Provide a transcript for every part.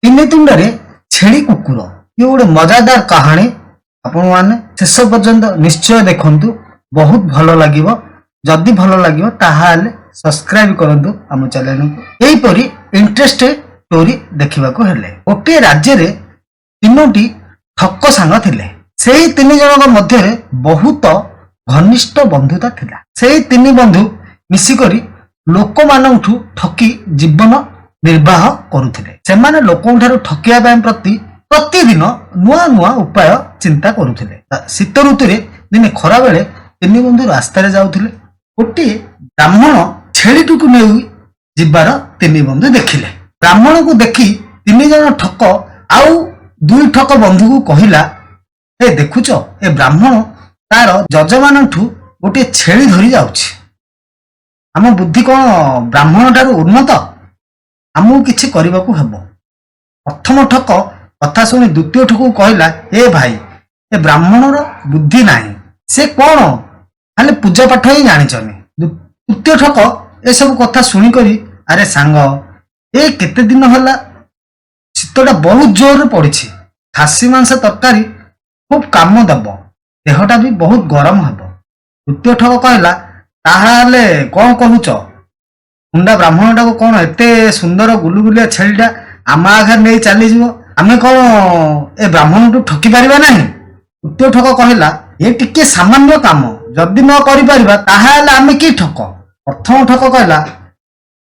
ତିନି ତୁଣ୍ଡରେ ଛେଳି କୁକୁର, ଇଏ ଗୋଟେ ମଜାଦାର କାହାଣୀ। ଆପଣମାନେ ଶେଷ ପର୍ଯ୍ୟନ୍ତ ନିଶ୍ଚୟ ଦେଖନ୍ତୁ, ବହୁତ ଭଲ ଲାଗିବ। ଯଦି ଭଲ ଲାଗିବ, ତାହେଲେ ସବସ୍କ୍ରାଇବ କରନ୍ତୁ ଆମ ଚ୍ୟାନେଲକୁ, ଏହିପରି ଇଣ୍ଟରେଷ୍ଟ ଷ୍ଟୋରି ଦେଖିବାକୁ ହେଲେ। ଗୋଟିଏ ରାଜ୍ୟରେ ତିନୋଟି ଠକ ସାଙ୍ଗ ଥିଲେ। ସେଇ ତିନି ଜଣଙ୍କ ମଧ୍ୟରେ ବହୁତ ଘନିଷ୍ଠ ବନ୍ଧୁତା ଥିଲା। ସେଇ ତିନି ବନ୍ଧୁ ମିଶିକରି ଲୋକମାନଙ୍କଠୁ ଠକି ଜୀବନ ନିର୍ବାହ କରୁଥିଲେ। ସେମାନେ ଲୋକଙ୍କ ଠାରୁ ଠକିବା ପାଇଁ ପ୍ରତିଦିନ ନୂଆ ନୂଆ ଉପାୟ ଚିନ୍ତା କରୁଥିଲେ। ଶୀତ ଋତୁରେ ଦିନେ ଖରାବେଳେ ତିନି ବନ୍ଧୁ ରାସ୍ତାରେ ଯାଉଥିଲେ। ଗୋଟିଏ ବ୍ରାହ୍ମଣ ଛେଳିଟିକୁ ନେଇ ଯିବାର ତିନି ବନ୍ଧୁ ଦେଖିଲେ। ବ୍ରାହ୍ମଣକୁ ଦେଖି ତିନି ଜଣ ଠକ ଆଉ ଦୁଇ ଠକ ବନ୍ଧୁକୁ କହିଲା, "ଏ ଦେଖୁଛ, ଏ ବ୍ରାହ୍ମଣ ତାର ଯଜମାନଠୁ ଗୋଟିଏ ଛେଳି ଧରି ଯାଉଛି। ଆମ ବୁଦ୍ଧି କଣ ବ୍ରାହ୍ମଣ ଠାରୁ ଉନ୍ନତ? ଆମକୁ କିଛି କରିବାକୁ ହେବ।" ପ୍ରଥମ ଠକ କଥା ଶୁଣି ଦ୍ୱିତୀୟ ଠକକୁ କହିଲା, "ଏ ଭାଇ, ଏ ବ୍ରାହ୍ମଣର ବୁଦ୍ଧି ନାହିଁ। ସେ କଣ ଖାଲି ପୂଜା ପାଠ ହିଁ ଜାଣିଛନ୍ତି।" ତୃତୀୟ ଠକ ଏସବୁ କଥା ଶୁଣିକରି, "ଆରେ ସାଙ୍ଗ, ଏ କେତେ ଦିନ ହେଲା ଶୀତଟା ବହୁତ ଜୋରରେ ପଡ଼ିଛି। ଖାସି ମାଂସ ତରକାରୀ ଖୁବ କାମ ଦେବ, ଦେହଟା ବି ବହୁତ ଗରମ ହେବ।" ତୃତୀୟ ଠକ କହିଲା, "ତାହେଲେ କଣ କହୁଛ? ହୁଣ୍ଡା ବ୍ରାହ୍ମଣଟାକୁ କଣ ଏତେ ସୁନ୍ଦର ଗୁଲୁଗୁଲିଆ ଛେଳିଟା ଆମ ଆଗରେ ନେଇ ଚାଲିଯିବ? ଆମେ କଣ ଏ ବ୍ରାହ୍ମଣଠୁ ଠକି ପାରିବା ନାହିଁ?" ତୃତୀୟ ଠକ କହିଲା, "ଏ ଟିକେ ସାମାନ୍ୟ କାମ ଯଦି ନ କରିପାରିବା, ତାହେଲେ ଆମେ କି ଠକ?" ପ୍ରଥମ ଠକ କହିଲା,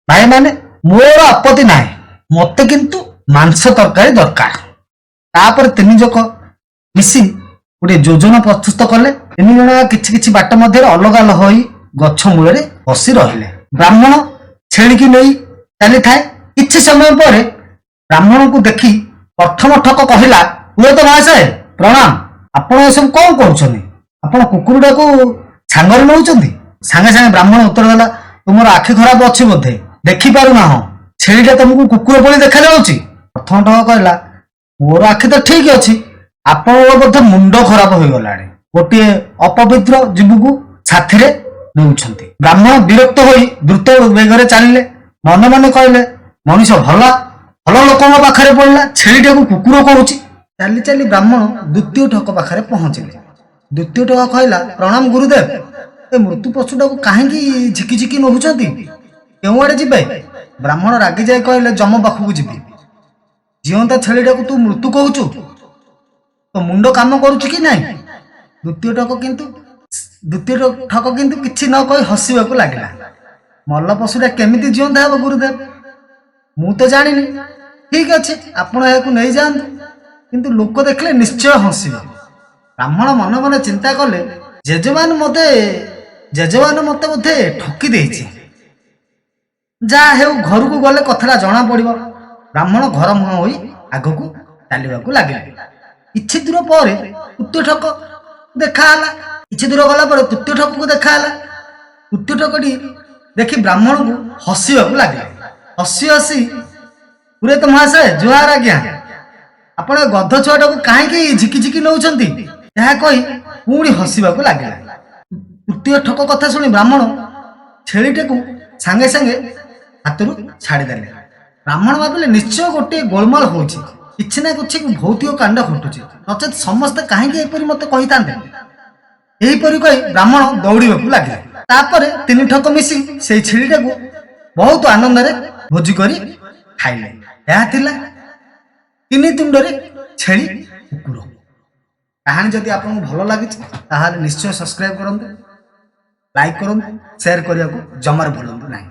"ଭାଇମାନେ, ମୋର ଆପତ୍ତି ନାହିଁ, ମତେ କିନ୍ତୁ ମାଂସ ତରକାରୀ ଦରକାର।" ତାପରେ ତିନି ଜଣ ମିଶି ଗୋଟିଏ ଯୋଜନା ପ୍ରସ୍ତୁତ କଲେ। ତିନି ଜଣ କିଛି କିଛି ବାଟ ମଧ୍ୟରେ ଅଲଗା ଅଲଗା ହୋଇ ଗଛ ମୂଳରେ ବସି ରହିଲେ। ବ୍ରାହ୍ମଣ ଛେଳିକି ନେଇ ଚାଲିଥାଏ। କିଛି ସମୟ ପରେ ବ୍ରାହ୍ମଣକୁ ଦେଖି ପ୍ରଥମ ଠକ କହିଲା, "ପୁରୋହିତ ମହାଶୟ, ପ୍ରଣାମ। ଆପଣ ଏସବୁ କଣ କରୁଛନ୍ତି? ଆପଣ କୁକୁରଟାକୁ ସାଙ୍ଗରେ ନେଉଛନ୍ତି?" ସାଙ୍ଗେ ସାଙ୍ଗେ ବ୍ରାହ୍ମଣ ଉତ୍ତର ଦେଲା, "ତୁମର ଆଖି ଖରାପ ଅଛି ବୋଧେ, ଦେଖିପାରୁନାହଁ। ଛେଳିଟା ତମକୁ କୁକୁର ଭଳି ଦେଖାଯାଉଛି।" ପ୍ରଥମ ଠକ କହିଲା, "ମୋର ଆଖି ତ ଠିକ ଅଛି, ଆପଣଙ୍କର ବୋଧେ ମୁଣ୍ଡ ଖରାପ ହୋଇଗଲାଣି। ଗୋଟିଏ ଅପବିତ୍ର ଜୀବକୁ ସାଥିରେ ନେଉଛନ୍ତି।" ବ୍ରାହ୍ମଣ ବିରକ୍ତ ହୋଇ ଦ୍ରୁତ ବେଗରେ ଚାଲିଲେ। ମନେ ମନେ କହିଲେ, "ମଣିଷ ଭଲ ଭଲ ଲୋକଙ୍କ ପାଖରେ ପଡ଼ିଲା, ଛେଳିଟାକୁ କୁକୁର କହୁଛି।" ଚାଲି ଚାଲି ବ୍ରାହ୍ମଣ ଦ୍ୱିତୀୟ ଠକ ପାଖରେ ପହଞ୍ଚିଲେ। ଦ୍ୱିତୀୟ ଠକ କହିଲା, "ପ୍ରଣାମ ଗୁରୁଦେବ। ଏ ମୃତ୍ୟୁ ପଶୁଟାକୁ କାହିଁକି ଝିକି ଝିକି ନଉଛନ୍ତି? କେଉଁଆଡେ ଯିବେ?" ବ୍ରାହ୍ମଣ ରାଗି ଯାଇ କହିଲେ, "ଯମ ପାଖକୁ ଯିବି। ଜିଅନ୍ତା ଛେଳିଟାକୁ ତୁ ମୃତ୍ୟୁ କହୁଛୁ? ତୋ ମୁଣ୍ଡ କାମ କରୁଛି କି ନାହିଁ?" ଦ୍ୱିତୀୟ ଠକ କିନ୍ତୁ କିଛି ନ କହି ହସିବାକୁ ଲାଗିଲା। "ମଲ ପଶୁଟା କେମିତି ଜିଅନ୍ତା ହେବ ଗୁରୁଦେବ? ମୁଁ ତ ଜାଣିନି। ଠିକ ଅଛି, ଆପଣ ଏହାକୁ ନେଇଯାଆନ୍ତୁ, କିନ୍ତୁ ଲୋକ ଦେଖିଲେ ନିଶ୍ଚୟ ହସିବେ।" ବ୍ରାହ୍ମଣ ମନେ ମନେ ଚିନ୍ତା କଲେ, "ଯଜମାନ ମତେ ବୋଧେ ଠକି ଦେଇଛି। ଯାହା ହେଉ, ଘରକୁ ଗଲେ କଥାଟା ଜଣା ପଡିବ।" ବ୍ରାହ୍ମଣ ଘର ମୁହାଁ ହୋଇ ଆଗକୁ ଚାଲିବାକୁ ଲାଗିଲେ। କିଛି ଦୂର ପରେ ତୃତୀୟ ଠକ ଦେଖା ହେଲା। କିଛି ଦୂର ଗଲା ପରେ ତୃତୀୟ ଠକକୁ ଦେଖା ହେଲା। ତୃତୀୟ ଠକଟି ଦେଖି ବ୍ରାହ୍ମଣକୁ ହସିବାକୁ ଲାଗିଲେ। ହସି ହସି, "ପୁରୋହିତ ମହାଶୟ, ଜୁହାର ଆଜ୍ଞା। ଆପଣ ଏ ଗଧ ଛୁଆଟାକୁ କାହିଁକି ଝିକି ଝିକି ନଉଛନ୍ତି?" ଏହା କହି ପୁଣି ହସିବାକୁ ଲାଗିଲା। ତୃତୀୟ ଠକ କଥା ଶୁଣି ବ୍ରାହ୍ମଣ ଛେଳିଟାକୁ ସାଙ୍ଗେ ସାଙ୍ଗେ ହାତରୁ ଛାଡ଼ିଦେଲେ। ବ୍ରାହ୍ମଣ ଭାବିଲେ, ନିଶ୍ଚୟ ଗୋଟିଏ ଗୋଳମାଳ ହଉଛି, କିଛି ନା କିଛି ଭୌତିକ କାଣ୍ଡ ଘଟୁଛି, ନଚେତ୍ ସମସ୍ତେ କାହିଁକି ଏପରି ମତେ କହିଥାନ୍ତେ? ଏହିପରି କହି ବ୍ରାହ୍ମଣ ଦୌଡ଼ିବାକୁ ଲାଗିଲେ। ତାପରେ ତିନି ଠକ ମିଶି ସେଇ ଛେଳିଟାକୁ ବହୁତ ଆନନ୍ଦରେ ଭୋଜି କରି ଖାଇଲେ। ଏହା ଥିଲା ତିନି ତୁଣ୍ଡରେ ଛେଳି କୁକୁର କାହାଣୀ। ଯଦି ଆପଣଙ୍କୁ ଭଲ ଲାଗିଛି, ତାହେଲେ ନିଶ୍ଚୟ ସବସ୍କ୍ରାଇବ କରନ୍ତୁ, ଲାଇକ୍ କରନ୍ତୁ, ସେୟାର କରିବାକୁ ଜମାରୁ ଭୁଲନ୍ତୁ ନାହିଁ।